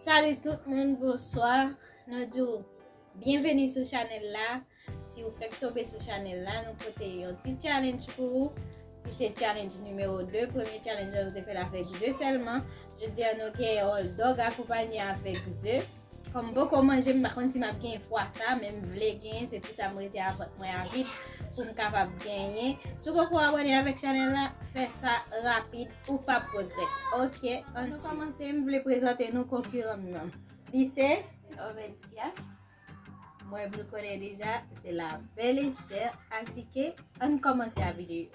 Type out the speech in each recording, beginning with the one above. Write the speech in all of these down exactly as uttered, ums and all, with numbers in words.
Salut tout moun, bonswa. Nou di w byenveni sou chanèl la. Si w fèk tonbe sou chanèl la, nou pote yon ti challenge pou ou. Ki se challenge nimewo de. Premye challenge la, nou te fè l avèk ze sèlman. Jodi a, nou gen hot dog akonpanye avèk ze. Kòm m poko manje, m pa konn si m ap gen fwa sa, men m vle gen, se pou sa m rete a vant mwen a vid pou m kapab genyen. Si w poko abòne avèk chanèl la, fè sa rapid, ou p ap regrèt. Ok, ann kòmanse, m vle prezante nou konkiran m nan. Li se Ovensia. Mwen, nou konnen deja, se la bèl Esther, asike, ann kòmanse a videyo.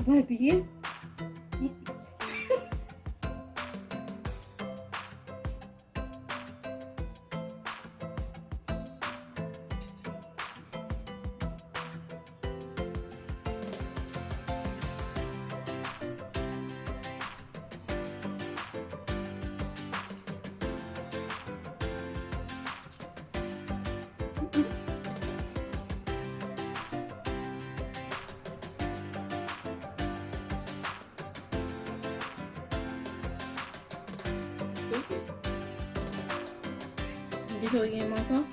Mwen byen. Gete w gen mankan.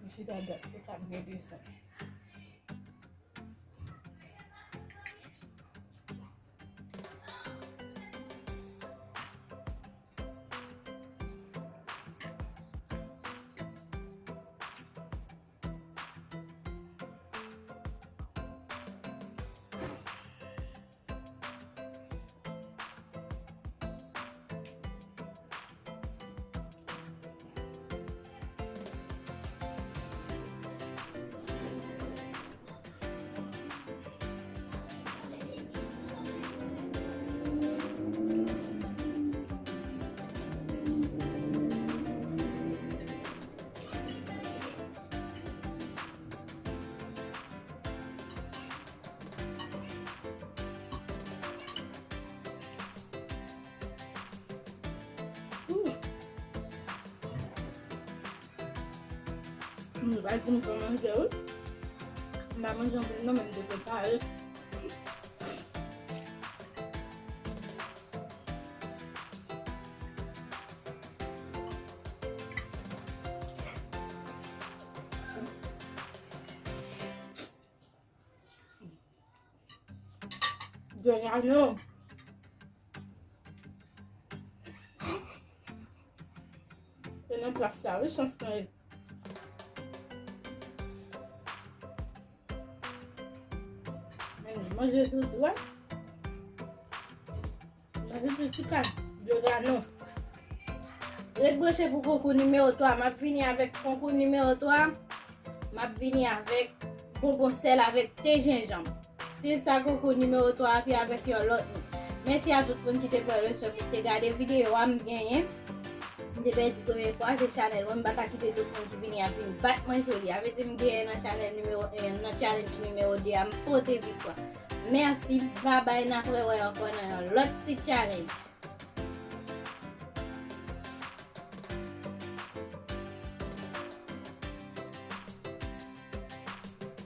Misye ta dat pou t ap gen de san. Ooh. M pa di m pa manje, wi. M pa manje anpil non, men m te prepare. Djòlano. Se nan plas sa, wi, chans mwen ye. Men manje tou dwat. Manje tou ti kal. Djòlano. Ret branche pou konkou nimewo twa. M ap vini avèk konkou nimewo twa. M ap vini avèk bonbon sèl avèk te jenjanm. Se sa konkou nimewo twa a, pi avèk yon lòt non. Mèsi a tout moun ki te pran leson, ki te gade videyo a. M genyen. M te pèdi premye fwa, se chanèl mwen. M pa ka kite tout moun ki vini ap vin bat mwen sou li. Sa vle di m genyen nan chanèl nimewo en an, nan challenge nimewo de a, m pote viktwa. Mèsi, babay, n ap rewè ankò nan yon lòt ti challenge.